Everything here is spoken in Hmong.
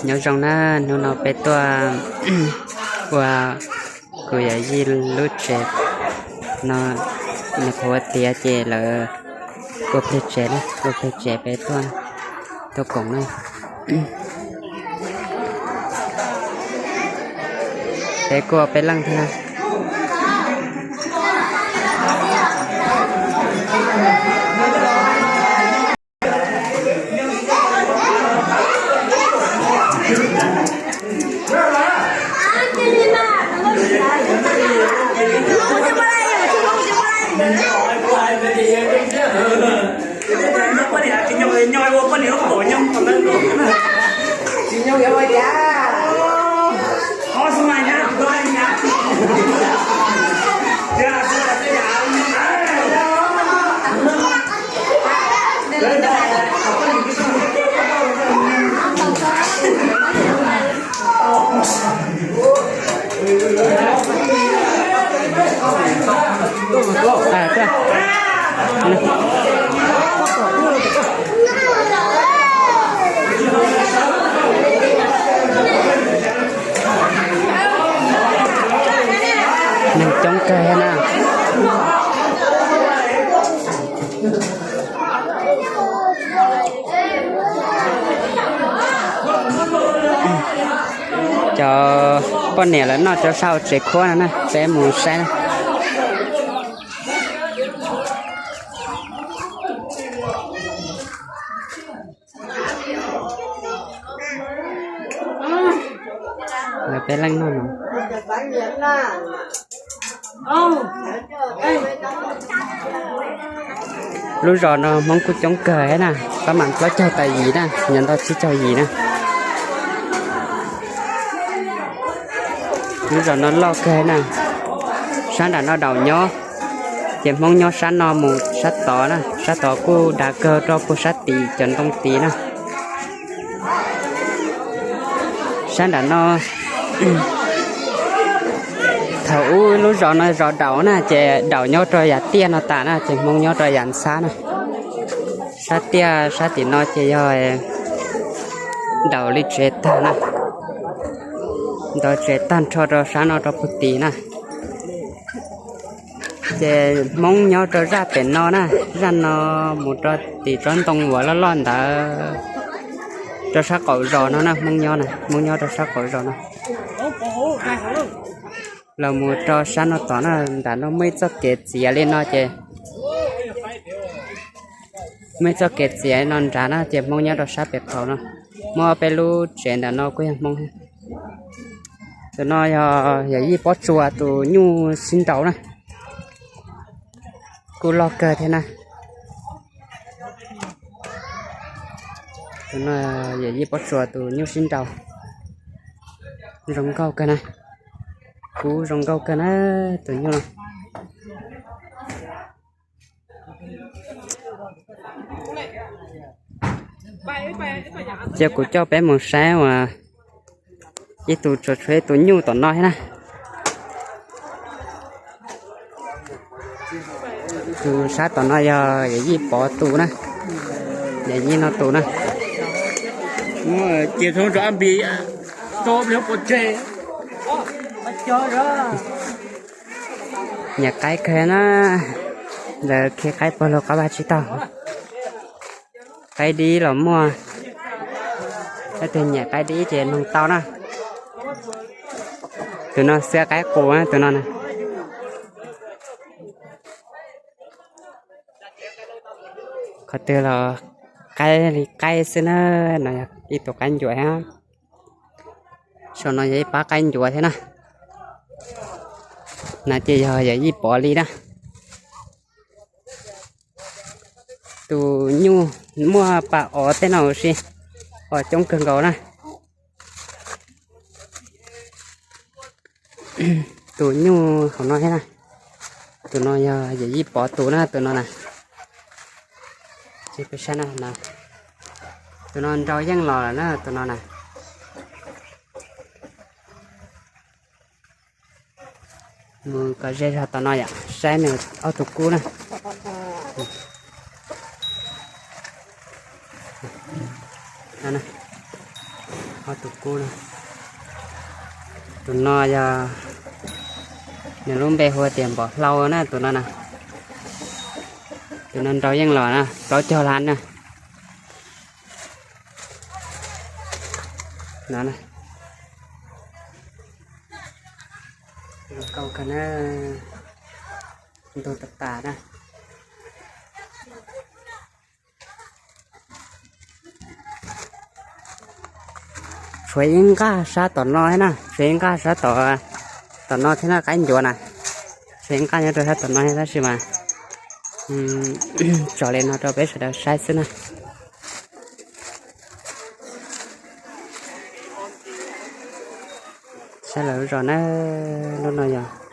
Nyob zoo na, hnub no peb tuaj ua kuv yawm yij lub tsev no, nws qhuav ua tiav ces lawv ua pliag tsev na, ua pliag tsev peb tuaj, tuaj koom na. Peb kuj peb leej thiab na. Neeg coob kawg na. Cov poj niam lawv noj cov sab hauv tsev khuab no na, peb mus saib na. Lawv peb leej noj no. Lub zos no Hmoob kuj coob kawg thiab na, pab mam plaub caug tawm yim na, nyob ntau tsib caug yim na. Lub zos no loj kawg na, sab nram no daum nyob, ces Hmoob nyob sab no mus sab tod na, sab tod kuj dav kawg rau puag sab tid cov ntoo tid na. Sab nram no, thaum ub lub zos no zos daum na, ces daum nyob rau yav tiaj no tas na, ces Hmoob nyob rau yav ntxhab na. Sab tiaj sab tim no ces yog daum li tsev tag na, ntaus tsev tag nrho rau sab no rau puag tid na. Ces Hmoob nyob rau zaj pem no na, zaj no mus rau tim tsob ntoo uas loj loj ntawd, rau sab qaum zos no na, Hmoob nyob na, Hmoob nyob rau sab qaum zos no. Los mus rau sab no tom na, nram no muaj ib txoj kev txiav li no ces, muaj ib txoj kev txiav no nrad na, ces Hmoob nyob rau sab pem qaum no. Muaj peb lub tsev ntawm no kuj yog Hmoob. Tus no yog yawm yij Pob Tsuas tus nyuj sib nraus na, kuj loj kawg thiab na. Tus no yawm yij Pob Tsuas tus nyuj sib nraus, zoo nkauj kawg na, kub zoo nkauj kawg na, tus nyuj no. Cia kuv coj peb mus saib uas ib tug tsuas tshuav ib tug nyuj tom no thiab na. Tus sab tom no yog yawm yij Pov tus na, yawm yij no tus na. Nyiam qaib kawg na, lawv khi qaib pag lug qab vaj tsib taug. Qaib dib los muaj, leej twg nyiam qaib dib ces noog tau na. Tus no xwb qaib qus na tus no na. Qhov twg los qaib li qaib xwb na, no yog ib tug qaib ncuav thiab. Saum no yog ib pab qaib ncuav thiab na. No ces yog yawm yij Pov li na. Tus nyuj muaj pam os tej no huv si, os coob kawg nkaus na. Tus nyuj hauv no thiab na. Tus no yog yawm yij Pov tus na, tus no na. Tus no nrau yeej los lawm na, tus no na. Mus kom ze zog tom no yom, saib nws ob tug kub na. Tus kub no, tus no yog, nws lub npe hu tias npom hlau na tus no na. Tus no nrau yeej los na, plaub caug lab na. No, ntug tas tas na. Tshuav ib nqaj sab tom no thiab na, tshuav ib nqaj sab tom, tom no thiab na, qaib ncuav na. Tshuav ib nqaj nyob rau sab tom no thiab tab sis mas tso li no rau peb sawv daws saib xwb na. Saib lawv zos na, lub no yog